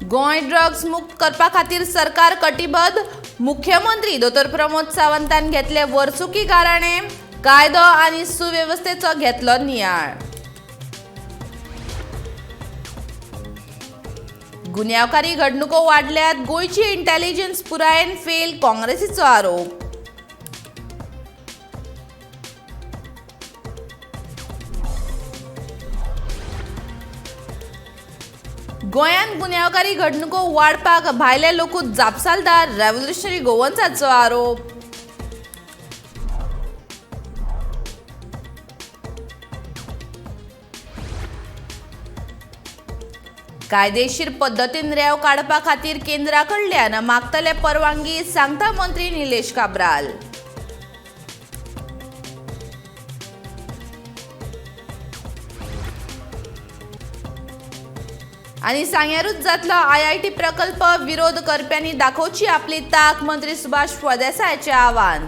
Goa drugs मुक्त करपा खातीर सरकार कटिबद्ध. मुख्यमंत्री दोतोर प्रमोद सावंतान घेतले वर्सुकी गाराणे. कायदो आनी सुवेवस्थेचो घेतलो नियाळ. गुन्यांवकारी घडणुको वाडल्यात, गोंयची इंटेलिजन्स पुरायेन फेल, काँग्रेसीचो आरोप. गोंयांत गुन्यांवकारी घडणुको वाडपाक भायले लोकूच जापसालदार, रेव्होल्युशनरी गोवन्साचो आरोप. कायदेशीर पद्दतीन रेंव काडपा खातीर केंद्रा कडल्यान मागतले परवानगी, सांगता मंत्री निलेश काब्राल. आनी सांग्यारूच जातलो आयआयटी प्रकल्प, विरोध करप्यांनी दाखोवची आपली ताक, मंत्री सुभाष फळदेसायाचें आवाहन.